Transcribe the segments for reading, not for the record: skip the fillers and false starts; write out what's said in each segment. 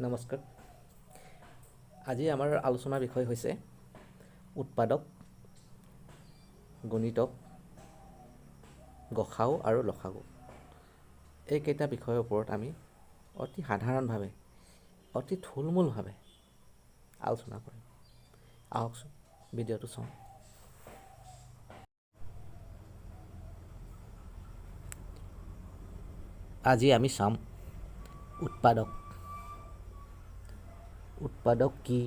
নমস্কাৰ। আজি আমাৰ আলোচনাৰ বিষয় হৈছে উৎপাদক, গুণিতক, গসাগু আৰু লসাগু। এইকেইটা বিষয়ৰ ওপৰত আমি অতি সাধাৰণভাৱে, অতি থুলমূলভাৱে আলোচনা কৰিম। আহকচোন ভিডিঅ'টো চাওঁ। আজি আমি চাম উৎপাদক। উৎপাদক কি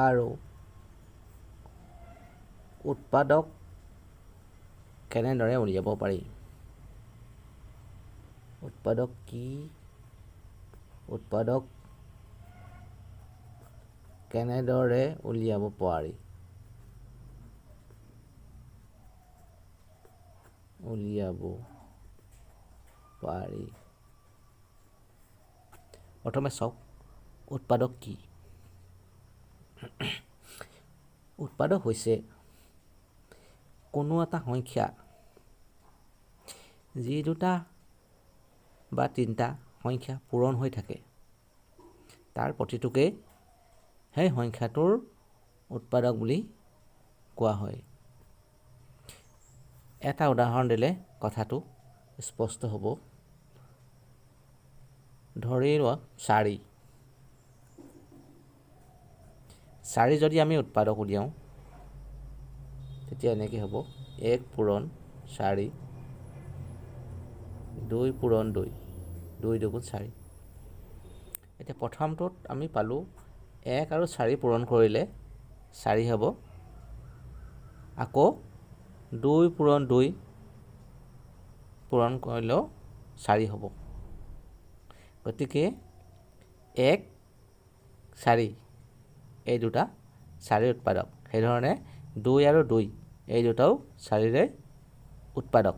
আৰু উৎপাদক কেনেদৰে উলিয়াব পাৰি। উৎপাদক কি, উৎপাদক কেনেদৰে উলিয়াব পাৰি, উলিয়াব পাৰি। প্ৰথমে চাওক উৎপাদক কি। উৎপাদক হৈছে কোনো এটা সংখ্যা যি দুটা বা তিনিটা সংখ্যা পূৰণ হৈ থাকে, তাৰ প্ৰতিটোকে সেই সংখ্যাটোৰ উৎপাদক বুলি কোৱা হয়। এটা উদাহৰণ দিলে কথাটো স্পষ্ট হ'ব। ধৰি লোৱা চাৰি। চাৰি যদি আমি উৎপাদক উলিয়াওঁ তেতিয়া এনেকৈ হ'ব, 1 পূৰণ 4, 2 পূৰণ 2, 2 দুগুণ 4। এতিয়া প্ৰথমটোত আমি পালোঁ 1 আৰু 4 পূৰণ কৰিলে 4 হ'ব, আকৌ 2 পূৰণ 2 পূৰণ কৰিলেও 4 হ'ব। গতিকে 1 4 এই দুটা 4 উৎপাদক। সেইধৰণে 2 আৰু 2 এই দুটাও 4ৰে উৎপাদক।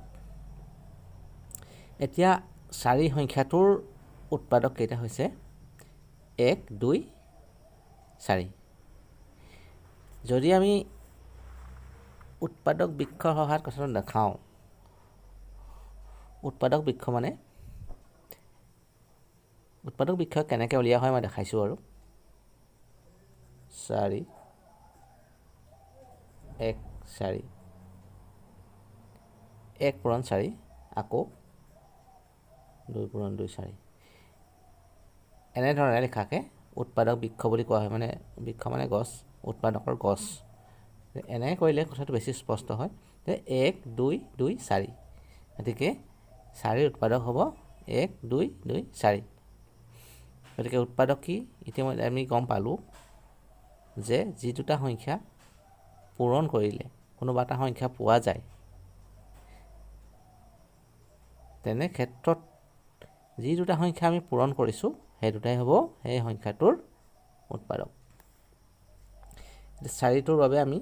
এতিয়া 4 সংখ্যাটোৰ উৎপাদক কেইটা হৈছে 1 2 4। যদি আমি উৎপাদক বৃক্ষৰ সহায়ত কথাটো দেখাওঁ, উৎপাদক বৃক্ষ মানে উৎপাদক বৃক্ষ কেনেকৈ উলিওৱা হয় মই দেখাইছোঁ। আৰু 4 1 4, 1 পূৰণ 4, আকৌ 2 পূৰণ 2 4, এনেধৰণে লিখাকে উৎপাদক বৃক্ষ বুলি কোৱা হয়। মানে বৃক্ষ মানে গছ, উৎপাদকৰ গছ। এনে কৰিলে কথাটো বেছি স্পষ্ট হয় যে 1 2 2 4, গতিকে 4 উৎপাদক হ'ব 1 2 2 4। গতিকে উৎপাদক কি ইতিমধ্যে আমি গম পালোঁ যে যি দুটা সংখ্যা পূৰণ কৰিলে কোনোবা এটা সংখ্যা পোৱা যায়, তেনে ক্ষেত্ৰত যি দুটা সংখ্যা আমি পূৰণ কৰিছোঁ সেই দুটাই হ'ব সেই সংখ্যাটোৰ উৎপাদক। চাৰিটোৰ বাবে আমি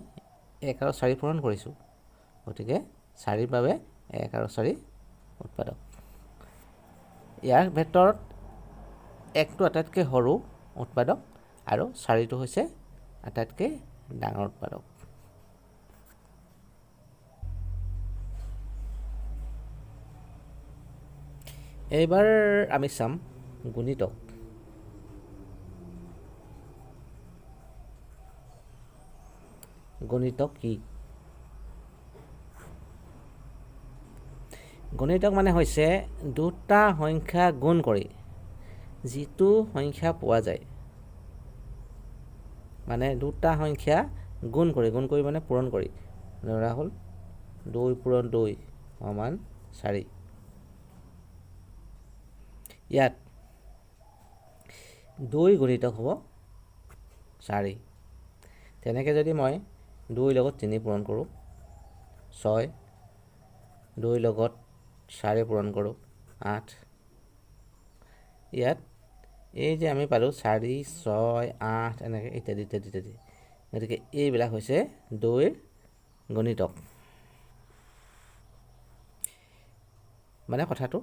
1 আৰু 4 পূৰণ কৰিছোঁ, গতিকে 4ৰ বাবে 1 আৰু 4 উৎপাদক। ইয়াৰ ভিতৰত 1টো আটাইতকৈ সৰু উৎপাদক আৰু 4টো হৈছে আটাইতকৈ ডাঙৰ উৎপাদক। এইবাৰ আমি চাম গুণিতক। গুণিতক কি? গুণিতক মানে হৈছে দুটা সংখ্যা গুণ কৰি যিটো সংখ্যা পোৱা যায়, মানে দুটা সংখ্যা গুণ কৰি, গুণ কৰি মানে পূৰণ কৰি, ধৰা হ'ল 2 পূৰণ 2 সমান 4। ইয়াত 2 গুণিতক হ'ব 4। তেনেকৈ যদি মই 2 লগত 3 পূৰণ কৰোঁ 6, 2 লগত 4 পূৰণ কৰোঁ 8। ইয়াত এই যে আমি পালোঁ 4 6 8 এনেকৈ ইত্যাদি ইত্যাদি ইত্যাদি। গতিকে এইবিলাক হৈছে 2ৰ গুণিতক। মানে কথাটো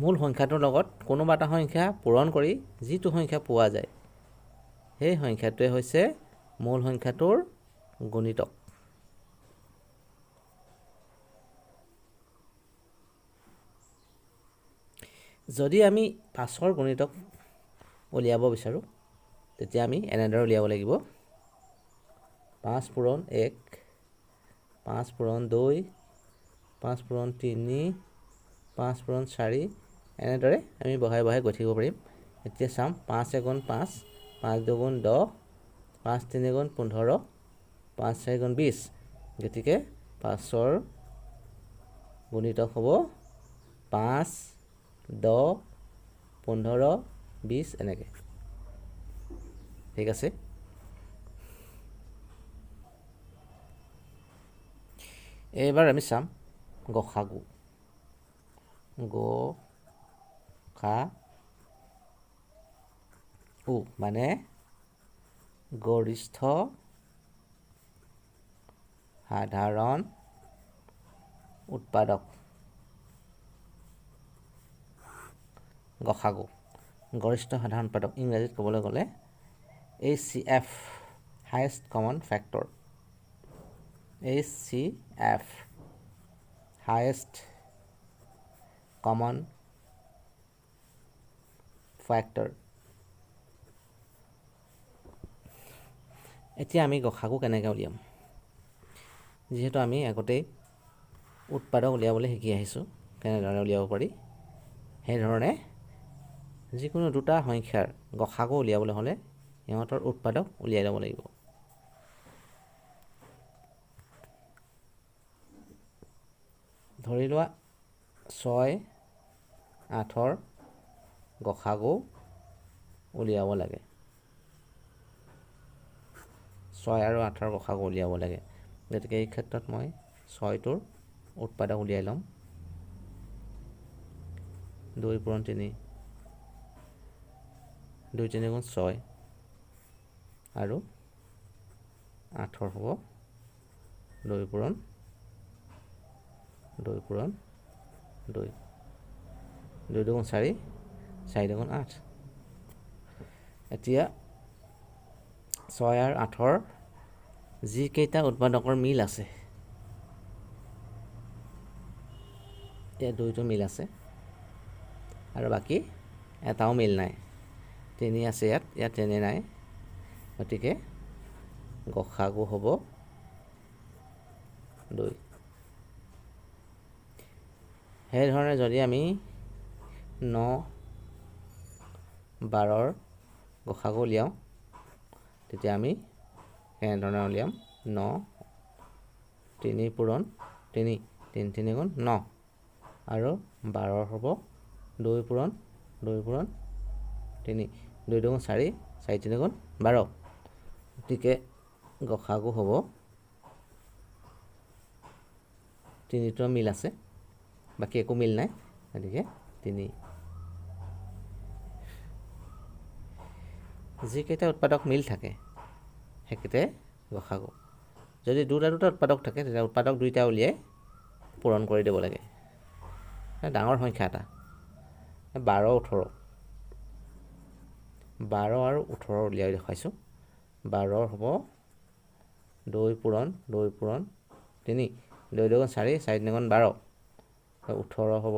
মূল সংখ্যাটোৰ লগত কোনোবা এটা সংখ্যা পূৰণ কৰি যিটো সংখ্যা পোৱা যায় সেই সংখ্যাটোৱে হৈছে মূল সংখ্যাটোৰ গুণিতক। যদি আমি 5ৰ গুণিতক উলিয়াব বিচাৰোঁ, তেতিয়া আমি এনেদৰে উলিয়াব লাগিব। 5 পূৰণ 1, 5 পূৰণ 2, 5 পূৰণ 3, 5 পূৰণ 4, এনেদৰে আমি বঢ়াই বঢ়াই গৈ থাকিব পাৰিম। এতিয়া চাম, 5 এগুণ 5, 5 দুগুণ 10, 5 তিনি গুণ 15, 5 চাৰি গুণ 20। গতিকে 5ৰ গুণিতক হ'ব 5, 10, 15, 20 এনেকৈ। ঠিক আছে। এইবাৰ আমি চাম গসাগু। গ খা উ মানে গৰিষ্ঠ সাধাৰণ উৎপাদক। গসাগু গৰিষ্ঠ সাধাৰণ উৎপাদক, ইংৰাজীত ক'বলৈ গ'লে HCF, highest common factor. HCF, highest common factor. এতিয়া আমি গসাগু কেনেকৈ উলিয়াম? যিহেতু আমি আগতেই উৎপাদক উলিয়াবলৈ শিকি আহিছোঁ কেনেধৰণে উলিয়াব পাৰি, সেইধৰণে যিকোনো দুটা সংখ্যাৰ গসাগু উলিয়াবলৈ হ'লে সিহঁতৰ উৎপাদক উলিয়াই ল'ব লাগিব। ধৰি লোৱা 6 8ৰ গসাগু উলিয়াব লাগে। 6 আৰু 8ৰ গসাগু উলিয়াব লাগে। গতিকে এই ক্ষেত্ৰত মই 6টোৰ উৎপাদক উলিয়াই ল'ম। 2 পূৰণ 3, 2 তিনি গুণ 6 আৰু 8ৰ হ'ব 2 পূৰণ 2 পূৰণ 2, 2 দুগুণ 4, 4 দুগুণ 8। এতিয়া 6 আৰু 8ৰ যিকেইটা উৎপাদকৰ মিল আছে, এতিয়া 2টো মিল আছে আৰু বাকী এটাও মিল নাই। 3 আছে ইয়াত, ইয়াত 3 নাই। গতিকে গসাগু হ'ব 2। সেইধৰণে যদি আমি 9 12ৰ গসাগু উলিয়াওঁ, তেতিয়া আমি কেনেধৰণে উলিয়াম? 9 3 পূৰণ 3, 3 তিনি গুণ 9 আৰু 12ৰ হ'ব 2 পূৰণ 2 পূৰণ 3, 2 দুগুণ 4, 4 তিনি গুণ 12। গতিকে গসাগু হ'ব 3টো মিল আছে, বাকী একো মিল নাই, গতিকে 3। যিকেইটা উৎপাদক মিল থাকে সেইকেইটাই গসাগু। যদি দুটা দুটা উৎপাদক থাকে তেতিয়া উৎপাদক দুইটা উলিয়াই পূৰণ কৰি দিব লাগে। ডাঙৰ সংখ্যা এটা 12 18, 12 আৰু 18 উলিয়াই দেখুৱাইছোঁ। 12 হ'ব 2 পূৰণ 2 পূৰণ 3, 2 দুগুণ 4, 4 তিনি গুণ 12। 18 হ'ব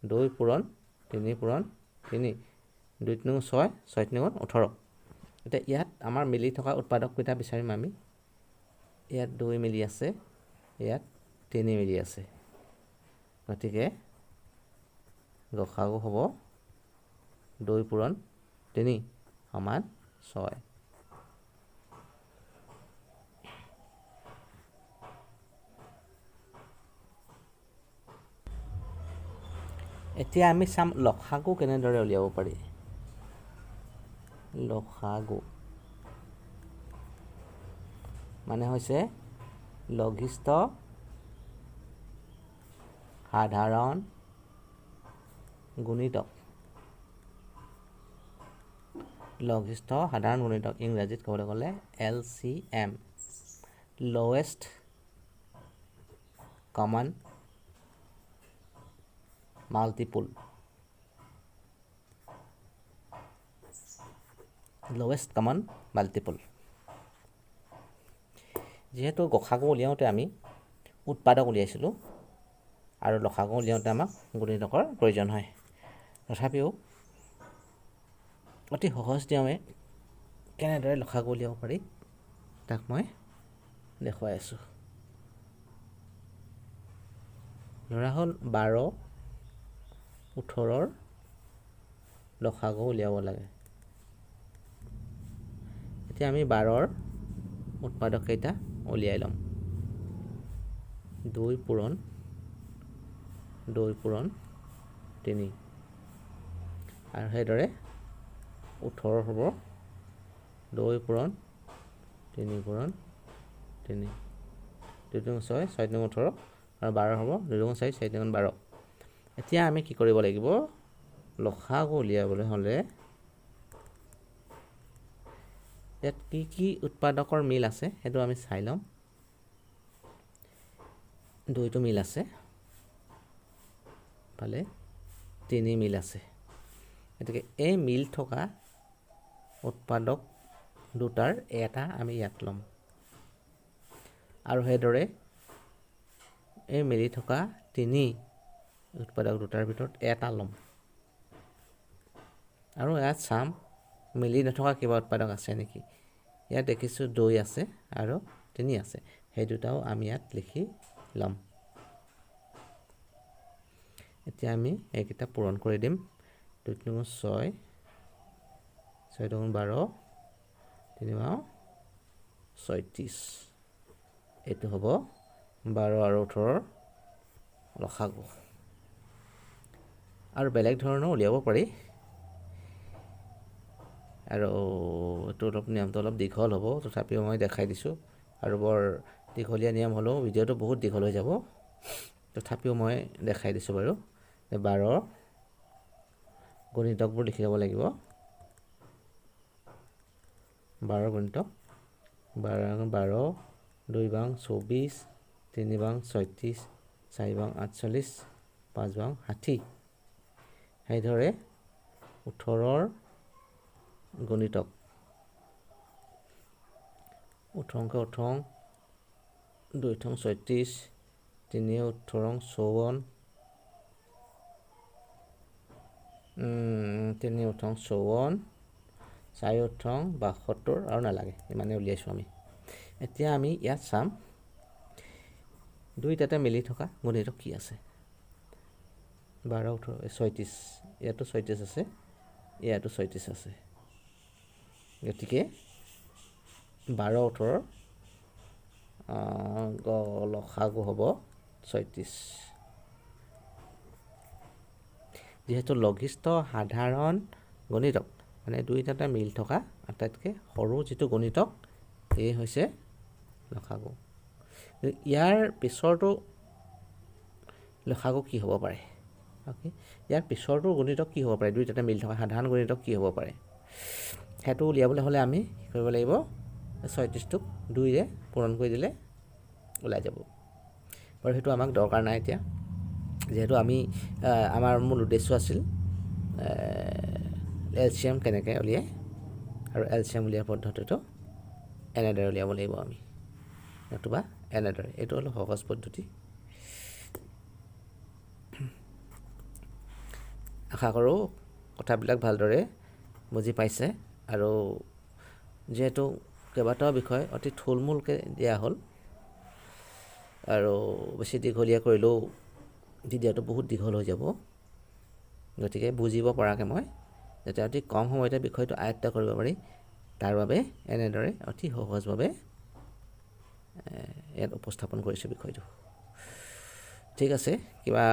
2 পূৰণ 3 পূৰণ 3, 2 তিনি গুণ 6, 6 তিনি গুণ 18। এতিয়া ইয়াত আমাৰ মিলি থকা উৎপাদককেইটা বিচাৰিম আমি। ইয়াত 2 মিলি আছে, ইয়াত 3 মিলি আছে। গতিকে গসাগু হ'ব 2 পূৰণ 3 সমান 6। এতিয়া আমি চাম লসাগু কেনেদৰে উলিয়াব পাৰি। লসাগু মানে হৈছে লঘিষ্ঠ সাধাৰণ গুণিতক। লঘিষ্ঠ সাধাৰণ গুণিতক ইংৰাজীত ক'বলৈ গ'লে LCM, lowest common multiple. Lowest common multiple. যিহেতু গসাগু উলিয়াওঁতে আমি উৎপাদক উলিয়াইছিলোঁ আৰু লসাগু উলিয়াওঁতে আমাক গুণিতকৰ প্ৰয়োজন হয়। তথাপিও অতি সহজ নিয়মে কেনেদৰে লসাগু উলিয়াব পাৰি তাক মই দেখুৱাই আছোঁ। ধৰা হ'ল 12 18ৰ লসাগু উলিয়াব লাগে। এতিয়া আমি 12ৰ উৎপাদককেইটা উলিয়াই ল'ম। 2 পূৰণ 2 পূৰণ 3, আৰু সেইদৰে 18 হ'ব 2 পূৰণ 3 পূৰণ 3, 2 3 6, 6 3 18, আৰু 12 হ'ব 2 2 4, 4 3 12। এতিয়া আমি কি কৰিব লাগিব, লসাগু উলিয়াবলৈ হ'লে ইয়াত কি কি উৎপাদকৰ মিল আছে সেইটো আমি চাই ল'ম। 2টো মিল আছে, ফালে 3 মিল আছে। গতিকে এই মিল থকা উৎপাদক দুটাৰ এটা আমি ইয়াত ল'ম, আৰু সেইদৰে এই মিলি থকা 3 উৎপাদক দুটাৰ ভিতৰত এটা ল'ম, আৰু ইয়াত চাম মিলি নথকা কিবা উৎপাদক আছে নেকি। ইয়াত দেখিছোঁ 2 আছে আৰু 3 আছে, সেই দুটাও আমি ইয়াত লিখি ল'ম। এতিয়া আমি এইকেইটা পূৰণ কৰি দিম। 2 3 6, 6 2 12, 3 2 36। এইটো হ'ব 12 আৰু 18ৰ লসাগু। আৰু বেলেগ ধৰণৰ উলিয়াব পাৰি, আৰু এইটো অলপ নিয়মটো অলপ দীঘল হ'ব, তথাপিও মই দেখাই দিছোঁ। আৰু বৰ দীঘলীয়া নিয়ম হ'লেও ভিডিঅ'টো বহুত দীঘল হৈ যাব, তথাপিও মই দেখাই দিছোঁ বাৰু। 12 গণিতকবোৰ লিখি ল'ব লাগিব। 12 গণিতক 12 12, 2 বাং 24, 3 বাং 36, 4 বাং 48, 5 বাং 60। সেইদৰে 18ৰ গণিতক 18 18, 2 36, 3 18 54, 3 18 54, 4 18 72, আৰু নালাগে, ইমানে উলিয়াইছোঁ আমি। এতিয়া আমি ইয়াত চাম দুইটাতে মিলি থকা গণিতক কি আছে। 12 18 36, ইয়াতো 36 আছে, ইয়াতো 36 আছে। গতিকে 12 18ৰ লসাগু হ'ব 36। যিহেতু লঘিষ্ঠ সাধাৰণ গণিতক মানে দুইটাতে মিল থকা আটাইতকৈ সৰু যিটো গণিতক এই হৈছে লসাগু। ইয়াৰ পিছৰটো লসাগু কি হ'ব পাৰে? অ'কে, ইয়াৰ পিছৰটো গণিতক কি হ'ব পাৰে? দুইটাতে মিল থকা সাধাৰণ গণিতক কি হ'ব পাৰে সেইটো উলিয়াবলৈ হ'লে আমি কি কৰিব লাগিব, 36টোক 2ৰে পূৰণ কৰি দিলে ওলাই যাব। বাৰু সেইটো আমাক দৰকাৰ নাই এতিয়া, যিহেতু আমি আমাৰ মূল উদ্দেশ্য আছিল এলচিএম কেনেকৈ উলিয়াই, আৰু এলচিএম উলিওৱাৰ পদ্ধতিটো এনেদৰে উলিয়াব লাগিব আমি, নতুবা এনেদৰে। এইটো অলপ সহজ পদ্ধতি। আশা কৰোঁ কথাবিলাক ভালদৰে বুজি পাইছে। আৰু যিহেতু কেইবাটাও বিষয় অতি থুলমূলকৈ দিয়া হ'ল, আৰু বেছি দীঘলীয়া কৰিলেও ভিডিঅ'টো বহুত দীঘল হৈ যাব, গতিকে বুজিব পৰাকৈ মই যাতে অতি কম সময়তে বিষয়টো আয়ত্ব কৰিব পাৰি তাৰ বাবে এনেদৰে অতি সহজভাৱে ইয়াত উপস্থাপন কৰিছোঁ বিষয়টো। ঠিক আছে, কিবা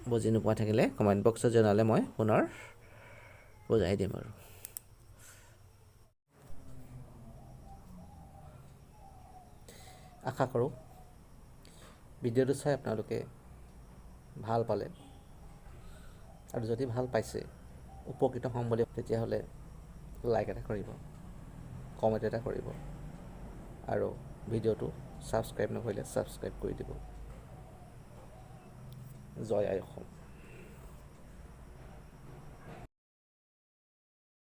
বুজি নোপোৱা থাকিলে কমেণ্ট বক্সত জনালে মই পুনৰ বুজাই দিম। আৰু আশা কৰোঁ ভিডিঅ'টো চাই আপোনালোকে ভাল পালে, আৰু যদি ভাল পাইছে উপকৃত হ'ম বুলি তেতিয়াহ'লে লাইক এটা কৰিব, কমেণ্ট এটা কৰিব, আৰু ভিডিঅ'টো ছাবস্ক্ৰাইব নকৰিলে ছাবস্ক্ৰাইব কৰি দিব। জয় আই অসম।